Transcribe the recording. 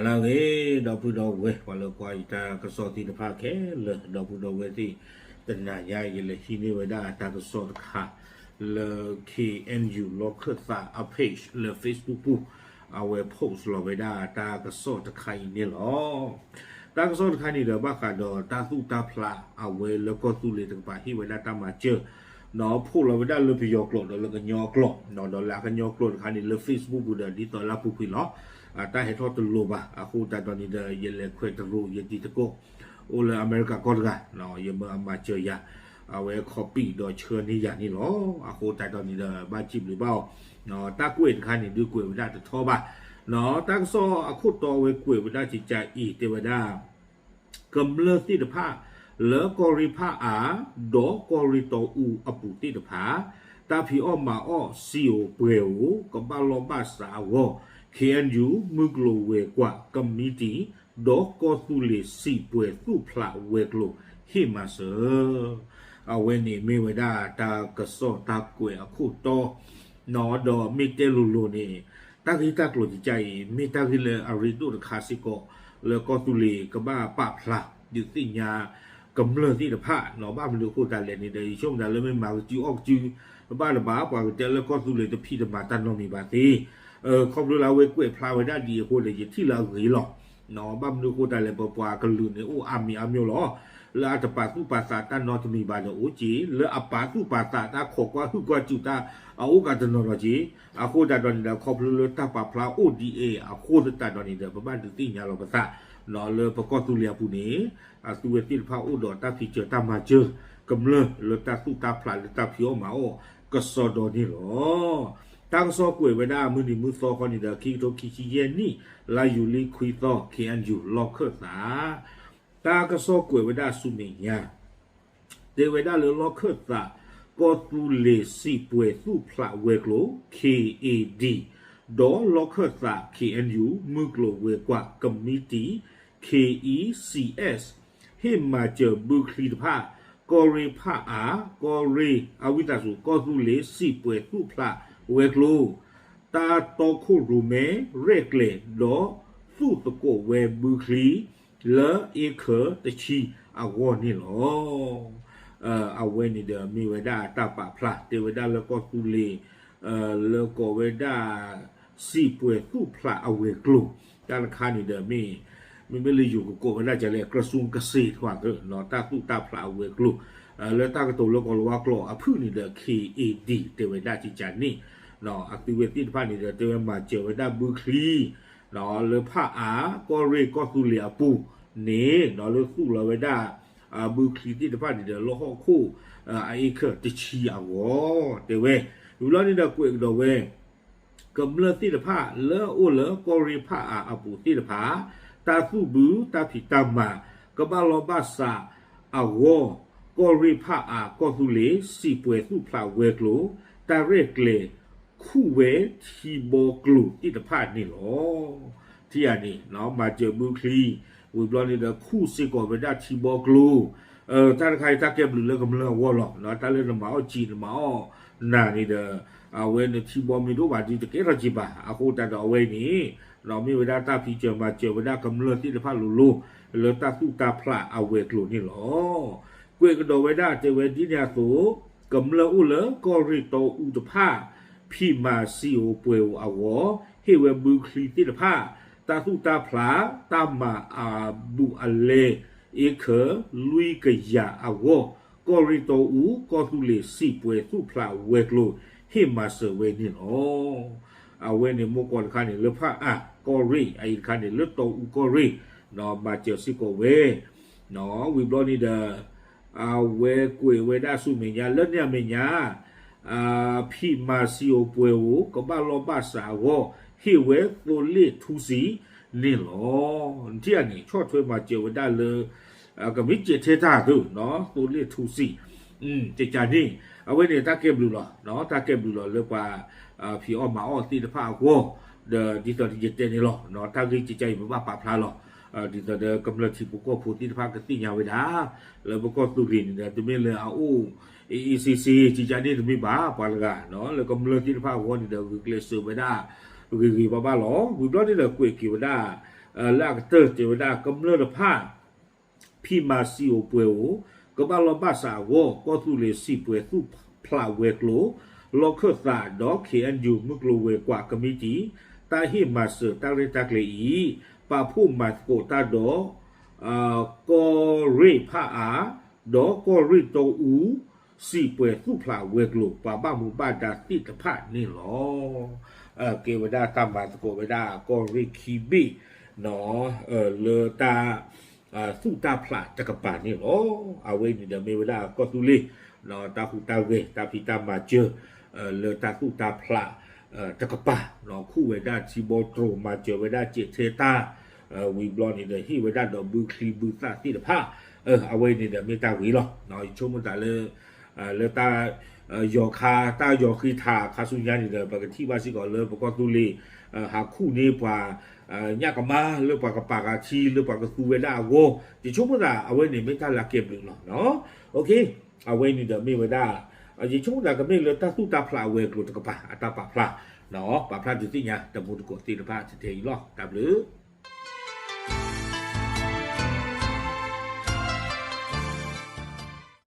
လၢအဂ့ၤ ဒီပုၢ်ဒီဝဲၢ် ပှၤလၢကွၢ်ယတၢ်ကစီၣ်သ့ၣ်တဖၣ်ခဲလၢာ် ဒီပုၢ်ဒီဝဲၢ်သ့ၣ်, တနၤညါအံၤ ယလဲၤဟံးန့ၢ်ဝဲဒၣ်တၢ်ကစီၣ်တခါ လၢ K N U လီၢ်ခၢၣ်သးအ page လၢ Facebook ပူၤ အဝဲ post လီၤဝဲဒၣ်တၢ်ကစီၣ်တခါအံၤန့ၣ်လီၤ. တၢ်ကစီၣ်တခါန့ၣ်ဒီး ဘၣ်ဃးဒီးတၢ်သူၣ်တၢ်ဖျးအဝဲလၢကီၢ်သူလ့ၤတကပၤဟ့ၣ်ဝဲဒၣ်တၢ်မၤစၢၤ ဒီး post လီၤဝဲဒၣ်လၢပယီၤကျိာ်ဒီးလၢကညီကျိာ်, ဒီးလၢအကညီကျိာ်တခါန့ၣ် လၢ Facebook ပူၤဒီးဒ်သိးလၢအပူၤကွံာ်လီၤ. တၢ်ဟဲထီၣ်တလိၤဘၣ် အဃိသတးဒီးန့ၣ်ဒီး ယလဲၤခွဲးတရိးယတံၤသကိး အိၣ်လၢအမဲရကၤကီၢ်တဂၤ, ယမၢအမၤစၢၤယၤ, အဝဲ copy ဒီးဆှၢန့ၢ်ယၤန့ၣ်လီၤ. အဃိသတးဒီးန့ၣ်ဒီး ဘၣ်စံးဘျုးဘၣ်အီၤ, တၢ်ကွဲးတခါန့ၣ် ဒုးကွဲးဝဲဒၣ်တထီဘၣ်, တၢ်ကစီၣ်အခိၣ်တီအဝဲကွဲးဝဲဒၣ်ကကးအံၤ တဲဝဲဒၣ် ကမျၢၢ်သ့ၣ်တဖၣ် လၢကီၢ်ရ့ၣ်ဖၣ်အါ ဒီးကီၢ်ရ့ၣ်တီအူအပူၤသ့ၣ်တဖၣ် တၢ်ဖံးအီၣ်မၤအီၣ်စံာ်ဧိၤပှဲၤဧိၤ ကဘၣ်လီၢ်ဘၣ်စးအဂီၢ် K N U မုၢ်ကျိၤဝဲၤကွာ်ကမံးတံာ် ဒီးကီၢ်သူလ့ၤစံာ်ပှဲၤသူၣ်ဖျးဝဲၤကျိၤ ဟ့ၣ်မၤစၢၤ အဝဲန့ၣ်မ့ၢ်ဝဲဒၣ်တၢ်ကစီၣ်တၢ်ကွဲးအခိၣ်တီ ဒီးမ့ၢ်တဲလိၤလိၤန့ၣ် တၢ်ဂ့ၢ်တၢ်ကျိၤကကးအံၤ မ့ၢ်တၢ်ဂ့ၢ်လၢအရ့ဒိၣ်တခါစ့ၢ်ကီး လၢကီၢ်သူလ့ၤကဘၣ်ပာ်ဖျါ ဒုးသ့ၣ်ညါ ကမျၢၢ်သ့ၣ်တဖၣ်, ဘၣ်မနုၤအဃိသတးလဲၣ်န့ၣ်ဒီး ယဆိကမိၣ်သးလၢမ့ၢ်မၤကစုအီၣ်ကစု ဘၣ်တဘၣ် ပှၤကတဲလၢကီၢ်သူလ့ၤတဖံးတမၤတၢ်နီတမံၤဘၣ်သ့ ခီဖျိလၢအဝဲကွဲးဖျါဝဲဒၣ်ဒ်အဃိန့ၣ် ယထံၣ်လၢအဂ့ၤလီၤ. ဘၣ်မနုၤအဃိသတးလဲၣ် ပပှၤကလုာ်န့ၣ်အိၣ်အါမံၤအါမျိၤလီၤ. လၢအတပာ်သူၣ်ပာ်သးတၢ်နီတမံၤဘၣ်ဒီးအိၣ်က့ၤ, လၢအပာ်သူၣ်ပာ်သးတၢ်ခိးကွၢ်ဟုၣ်ကွၢ်စူၣ်တၢ်အအိၣ်ကးတနီၤနီၤက့ၤ, အဃိသတးဒီးန့ၣ်ဒီး ခီဖျိလၢတၢ်ပာ်ဖျါအိၣ်ဒ်အံၤအဃိသတးဒီးန့ၣ်ဒီး ပဘၣ်ဒုးသ့ၣ်ညါလီၤပသး လၢပကီၢ်သူလ့ၤအပူၤန့ၣ် အသုဝဲသ့ၣ်တဖၣ်အိၣ်ဒီးတၢ်ဖံးစၢၤတၢ်မၤစၢၤ ကမျၢၢ်လၢတၢ်သူၣ်တၢ်ဖျးလၢတၢ်ဖံးအီၣ်မၤအီၣ်ကစီဒီန့ၣ်လီၤ. တၢ်ကစီၣ်ကွဲးဝဲဒၣ်မုၢ်နံၤမုၢ်သီခီန့ၣ်ဒီး ခံကထိခံဆံယဲၢ်နံၣ် လါယူၤလံခွံသီ K N U လီၢ်ခၢၣ်သး တၢ်ကစီၣ်ကွဲးဝဲဒၣ်ဆူမဲာ်ညါ တဲဝဲဒၣ်လၢလီၢ်ခၢၣ်သး ကီၢ်သူလ့ၤစံာ်ပှဲၤသူၣ်ဖျးဝဲၤကျိၤ K A D ဒီးလီၢ်ခၢၣ်သး K N U မုၢ်ကျိၤဝဲၤကွာ်ကမံးတံာ် K E C S ဟ့ၣ်မၤစၢၤဘုချံတဖၣ် ကီၢ်ရ့ၣ်ဖၣ်အါ ကီၢ်ရ့ၣ် အဝံသးစူၤ ကီၢ်သူလ့ၤစံာ်ပှဲၤသူၣ်ဖျးဝဲၤကျိၤ တၢ်တီခိၣ်ရိၣ်မဲ ရဲၣ်ကျဲၤဒီးသူၣ်သကိးဝဲဘုချံ လၢအ့ခၢၣ်တဆံအဂီၢ်န့ၣ်လီၤ. အဝဲန့ၣ်ဒီးမ့ၢ်ဝဲဒၣ်တၢ်ပာ်ဖျါ တဲဝဲဒၣ်လၢကီၢ်သူလ့ၤ လၢကိးဝဲဒၣ် စံာ်ပှဲၤသူၣ်ဖျးအဝဲၤကျိၤ တၢ်တခါန့ၣ်ဒီးမ့ၢ် မ့မ့ၢ်လၢယိၤကကိးဝဲဒၣ်ကလဲၣ် ကရၢၡူကစ့ၣ် တၢ်သူၣ်တၢ်ဖျးအဝဲၤကျိၤ လၢတၢ်ကတိၤလၢကီၢ်လၤဝါကျိာ်အဖုၣ်န့ၣ်ဒီး K A D တဲဝဲဒၣ်ကကန့ၣ် အသုဝဲသ့ၣ်တဖၣ်န့ၣ်ဒီး တဲဝဲမၤစၢၤဝဲဒၣ်ဘုချံ လၢဖၣ်အါ ကီၢ်ရ့ၣ်ကီၢ်သူလ့ၤအပူၤန့ၣ် လၢသူၣ်လီၤဝဲဒၣ် ဘုချံသ့ၣ်တဖၣ်န့ၣ်ဒီး လၢဟီၣ်ခိၣ် အအ့ခၢၣ်တဆံအဂီၢ် တဲဝဲ ဝံၤဘျီန့ၣ်ဒီးကွဲးကဒီးဝဲ ကမျၢၢ်သ့ၣ်တဖၣ်လၢအအိၣ်လၢကီၢ်ရ့ၣ်ဖၣ်အါအပူၤသ့ၣ်တဖၣ် တၢ်သူၣ်ဘုတၢ်ဖံးတၢ်မၤ ကဘၣ်လီၤဘၣ်စးအဂီၢ် ကီၢ်ရ့ၣ်ဖၣ်အါကီၢ်သူလ့ၤ စံာ်ပှဲၤသူၣ်ဖျးဝဲၤကျိၤ တၢ်ရဲၣ်ကျဲၤခူၣ်ဝဲထံဘီကျိၤသ့ၣ်တဖၣ်န့ၣ်လီၤ. ထံၣ်ဧါန့ၣ် မၤစၢၤဘုချံ ဝံၤဘျီန့ၣ်ဒီးခူၣ်စ့ၢ်ကီးဝဲဒၣ်ထံဘီကျိၤ တၢ်တခါအံၤတၢ်ကဲဘျုးလၢကမျၢၢ်အဂီၢ်လီၤ. တၢ်လၢနမၤအီၣ်စံာ်နမၤအီၣ်နၤန့ၣ်ဒီး အဝဲန့ၣ်ထံဘီမ့ၢ်တအိၣ်ဘၣ်ဒီးတကဲထီၣ်က့ၤဘၣ်. အဃိသတးဒီးအဝဲန့ၣ် မ့ၢ်ဝဲဒၣ်တၢ်ဖံးစၢၤမၤစၢၤဝဲဒၣ်ကမျၢၢ်သ့ၣ်တဖၣ်လိၤလိၤ လၢတၢ်သူၣ်တၢ်ဖျးအဝဲၤကျိၤန့ၣ်လီၤ. ကွဲးကဒီးဝဲဒၣ်တဲဝဲဒ်န့ၣ်အသိး ကမျၢၢ်အိၣ်လၢကီၢ်ရ့ၣ်တီအူတဖၣ် ဖံးမၤစံာ်ဧိၤပှဲၤဧိၤအဂီၢ် ဟ့ၣ်ဝဲဘုချံသ့ၣ်တဖၣ် တၢ်သူၣ်တၢ်ဖျး တၢ်မၤအဘူးအလဲ အ့ခၢၣ်လွံၢ်ကယၤအဂီၢ် ကီၢ်ရ့ၣ်တီအူ ကီၢ်သူလ့ၤစံာ်ပှဲၤသူၣ်ဖျးဝဲၤကျိၤ ဟ့ၣ်မၤစၢၤဝဲန့ၣ်လီၤ. အဝဲန့ၣ်မိၢ်ကီၢ်တခါန့ၣ် လၢဖၣ်အါကီၢ်ရ့ၣ် အအံၤတခါန့ၣ် လၢတီအူကီၢ်ရ့ၣ် မၤစၢၤစ့ၢ်ကီးဝဲ ဝံၤဘျီန့ၣ်ဒီး အဝဲကွဲးဝဲဒၣ်ဆူမဲာ်ညါ လၢန့ၣ်အမဲာ်ညါ ဖံးမၤစံာ်ဧိၤပှဲၤဧိၤ ကဘၣ်လီၢ်ဘၣ်စးအဂီၢ် ဟ့ၣ်ဝဲသိလ့ၣ်ထူစံာ်န့ၣ်လီၤ. ထံၣ်ဧါန့ၣ် ဆီၣ်ထွဲမၤစၢၤဝဲဒၣ်လၢ ကမ့ၢ်စဲးထဲတၢ်သိး သိလ့ၣ်ထူစံာ် ကကန့ၣ် အဝဲန့ၣ်တၢ်ကဲဘျုးလီၤ. တၢ်ကဲဘျုးလီၤလၢပှၤ ဖံးအီၣ်မၤအီၣ်သ့ၣ်တဖၣ်အဂီၢ် ဒီးဒ်သိးယတဲန့ၣ်လီၤ. တၢ်ဂ့ၢ်ကကန့ၣ် ပဘၣ်ပာ်ဖျါလီၤ. ဒ်သိးဒီးကမျၢၢ်ထံဖိကီၢ်ဖိသ့ၣ်တဖၣ်ကသ့ၣ်ညါဝဲဒၣ် လၢပကီၢ်သူလ့ၤန့ၣ်ဒီး တမ့ၢ်လၢအအိၣ် အ့ၣ်အ့ၣ်စ့စ့ ကကန့ၣ်တမ့ၢ်ဘၣ် ပှၤတဂၤ လၢကမျၢၢ်သ့ၣ်တဖၣ်အဂီၢ်န့ၣ်ဒီး ဂုာ်ကျဲးစၢးဝဲဒၣ် ဂ့ၤဂ့ၤဘၣ်ဘၣ်လီၤ. ဝံၤဘျီန့ၣ်ဒီးကွဲးက့ၤဝဲဒၣ် လၢအကတၢၢ်တဲဝဲဒၣ် ကမျၢၢ်တဖၣ် ဖံးမၤစံာ်အိၣ်ပှဲၤအိၣ် ကဘၣ်လီၢ်ဘၣ်စးအဂီၢ် ကီၢ်သူလ့ၤစံာ်ပှဲၤသူၣ်ဖျးဝဲၤကျိၤ လီၢ်ခၢၣ်သးဒီး ခ့ၣ်အဲၣ်ယူၣ် မုၢ်ကျိၤဝဲၤကွာ်ကမံးတံာ် တၢ်ဟ့ၣ်မၤစၢၤတၢ်ရဲၣ်တၢ်ကျဲၤအံၤ ပာ်ဖှိၣ်မၤသကိးတၢ်ဒီး ကီၢ်ရ့ၣ်ဖၣ်အါ ဒီးကီၢ်ရ့ၣ်တီအူ စံာ်ပှဲၤသူၣ်ဖျးဝဲၤကျိၤ ပှၤဘၣ်မူဘၣ်ဒါသ့ၣ်တဖၣ်န့ၣ်လီၤ. ကဲဝဲဒၣ်တၢ်မၤသကိးဝဲဒၣ်ကီၢ်ရ့ၣ်ခံဘ့ၣ် လၢတၢ် သူၣ်တၢ်ဖျးတကပၤန့ၣ်လီၤ. အဝဲအံၤန့ၣ်ဒီးမ့ၢ်ဝဲဒၣ်ကီၢ်သူလ့ၤ တၢ်ဟူးတၢ်ဂဲၤ တၢ်ဖံးတၢ်မၤစၢၤ လၢတၢ်သူၣ်တၢ်ဖျးတကပၤ ခူၣ်ဝဲဒၣ်ထံဘီတြိၤ မၤစၢၤဝဲဒၣ်စဲးထဲတၢ် ဝံၤဘျီန့ၣ်ဒီး ဟ့ၣ်ဝဲဒၣ်ဒီးဘုချံဘုသၣ်သ့ၣ်တဖၣ် အဝဲအံၤန့ၣ်ဒီးမ့ၢ်တၢ်ဂ့ၤလီၤ. ယဆိကမိၣ်သးလၢ လၢတၢ် ယီၤခါ တၢ်ယီၤဃ့ထးခါဆူညါန့ၣ်ဒီး ပကထံၣ်ဘၣ်စ့ၢ်ကီးလၢပကီၢ်သူလ့ၤ ဟးခူၣ်န့ၢ်ပှၤ ညၣ်ကမါ လၢပှၤကပာ်ဂၤထံ လၢပှၤကသူဝဲဒၣ်အဂီၢ် ယဆိကမိၣ်သး အဝဲန့ၣ်မ့ၢ်တၢ်လၢအကဲဘျုးလီၤ. အဝဲန့ၣ်ဒီးမ့ၢ်ဝဲဒၣ် ယဆိကမိၣ်သးကမ့ၢ်လၢတၢ်သူၣ်တၢ်ဖျးအဝဲၤကျိၤတကပၤ အတၢ်ပာ်ဖျါ ပာ်ဖျါဒုးသ့ၣ်ညါ တမူတကိးသ့ၣ်တဖၣ်ထဲအံၤလီၤ. တၢ်ဘျုး